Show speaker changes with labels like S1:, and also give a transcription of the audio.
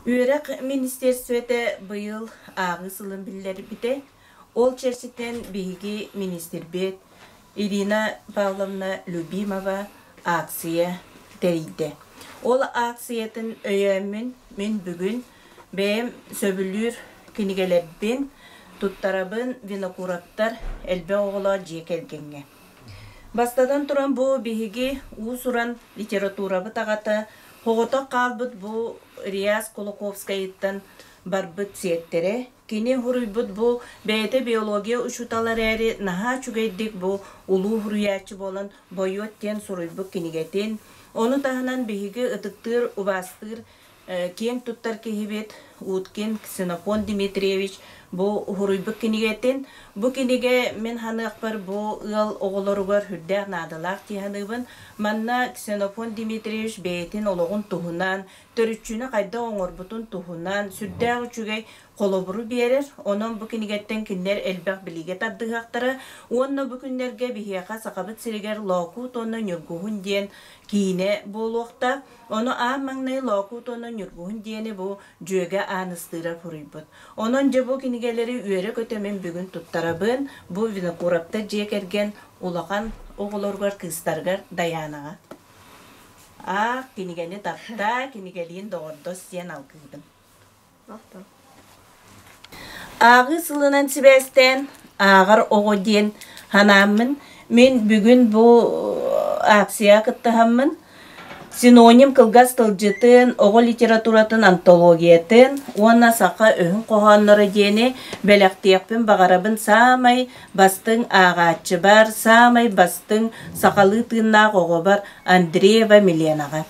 S1: Үөрэх министиэристибэтэ быйыл ааҕыы сылын биллэрбитэ. Ол чэрчитинэн биһиги министрбит Ирина Павловна Любимова акция тэрийдэ. Ол акциятын өйөөммүн мин бүгүн бэйэм сөбүлүүр кинигэлэрбин туттарабын Винокуровтар элбэх оҕолоох дьиэ кэргэҥҥэ. Бастатан туран бу биһиги уус-уран литературабыт аҕата Соҕотох хаалбыт бу Реас Кулаковскайыттан барбыт сиэттэрэ. Кини суруйбут бу бэйэтэ биология учуутала эрээри наһаа үчүгэйдик бу улуу суруйааччы буолан Бойуот диэн суруйбут кинигэтин, ону таһынан биһиги ытыктыыр, убаастыыр киэҥ туттар киһибит Уткин Ксенофонт Дмитриевич бу уһуруйбут кинигэтин. Бу кинигэ мин саныахпар бу ыал оҕолоругар сүрдээх наадалаах дии саныыбын. Манна Ксенофонт Дмитриевич бэйэтин олоҕун туһунан, төрүччүнү хайдах оҥорбутун туһунан сүрдээх үчүгэй холобуру биэрэр. Онон бу кинигэттэн кинилэр элбэх билиигэ тардыһыахтара. Уонна бу күннэргэ биһиэхэ Сахабыт сиригэр Лоокуут уонна Ньургуһун диэн киинэ буолуохтаах. Ону аан маҥнай Лоокуут уонна Ньургуһун диэни бу Дьүөгэ Ааныстыыра суруйбут. Онон дьэ бу кинигэлэри үөрэ-көтө мин бүгүн туттарабын. Бу Винокуровтар дьиэ кэргэн улахан оҕолоругар, кыыстарыгар Дайаанаҕа. Аах, кинигэни таптаа, кинигэлиин доҕордос диэн алгыыбын. Ааҕыы сылынан сибээстээн ааҕар оҕо диэн санааммын, мин бүгүн бу акцияҕа кыттыһаммын, синоним кылгас тылдьытын, оҕо литературатын антологиятын уонна саха өһүн хоһоонноро диэни бэлэхтиэхпин баҕарабын саамай бастыҥ ааҕааччыбар, саамай бастыҥ сахалыы тыыннаах оҕобор Андреева Миленаҕа.